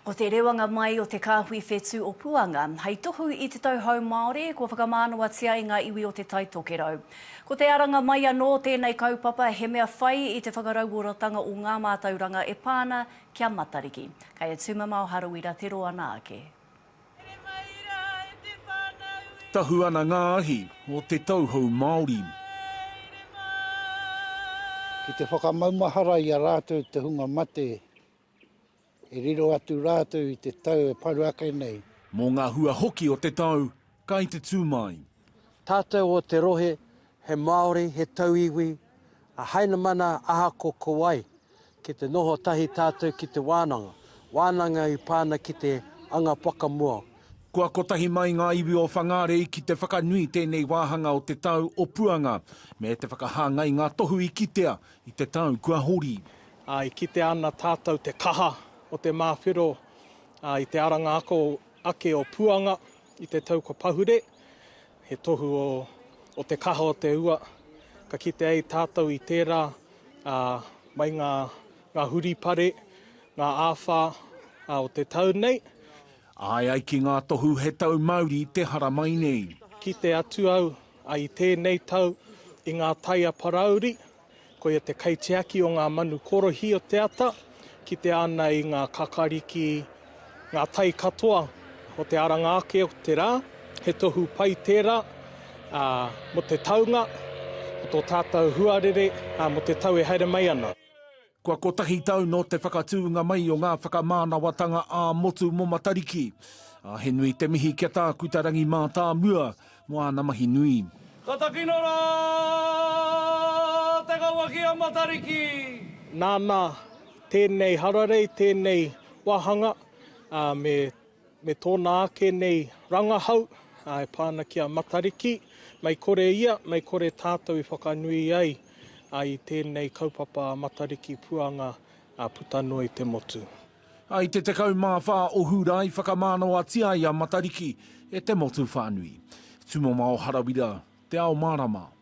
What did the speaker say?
Ko te rewanga mai o te kāhui whetū o Puanga, hei tohu i te tau hou Māori kua whakamānawatia e ngā iwi o Te Tai Tokerau. Ko te aranga mai anō o tēnei kaupapa he mea whai i te whakarauoratanga o ngā mātauranga e pā ana ki a Matariki. Kei a Tūmamao Harawira te roana ake. Tahu ana ngā ahi o te tau hou Māori. Ki te whakamaumahara i a rātou te hunga mate E riro atu rātou i te tau e paru ake nei. Mō ngā hua hoki o te tau, kai te tū mai. Tātou o te rohe, he Māori, he tauiwi, a Hainamana ahako ko wai, ki te noho tahi tātou ki te wānanga, wānanga i pā ana ki te anga whakamua. Kua kotahi mai ngā iwi o Whangārei ki te whakanui tēnei wāhanga o te tau o Puanga, me te whakahāngai ngā tohu i kitea i te tau kua hori. Ā, i kitea ana tātou te kaha o te māwhero, ā, i te aranga ako ake o Puanga i te tau kua pahure, he tohu o, o te kaha o te ua. Ka kite ai tātou i tērā, ā, mai ngā, ngā huripare, ngā āwhā, ā, o te tau nei. Āe ai ki ngā tohu he tau mauri te haramai nei. Kite atu au, ā, i tēnei tau, i ngā tai a Parauri, Koia te kaitiaki o ngā manu korohi o te ata, kitea ana i ngā kakariki, ngā tai katoa o te aranga ake o te rā, he tohu pai tērā, ā, mō te taunga o tō tātou huarere, ā, mō te tau e haere mai ana. Kua kotahi tau nō te whakatūnga mai o ngā whakamānawatanga ā-motu mō Matariki, ā, he nui te mihi ki a Tākuta Rangi Mātāmua mō āna mahi nui. Ka takina rā te kawa ki a Matariki. Nāna tēnei hararei, tēnei wāhanga, ā, me, me tōna ake nei rangahau, ā, e pā ana ki a Matariki. Mei kore ia, mei kore tātou i whakanui ai, ā, i tēnei kaupapa a Matariki Puanga, ā, puta noa i te motu. I te 14 o Hūrae i whakamānawatia ai a Matariki e te motu whānui. Tumamao Harawira, Te Ao Mārama.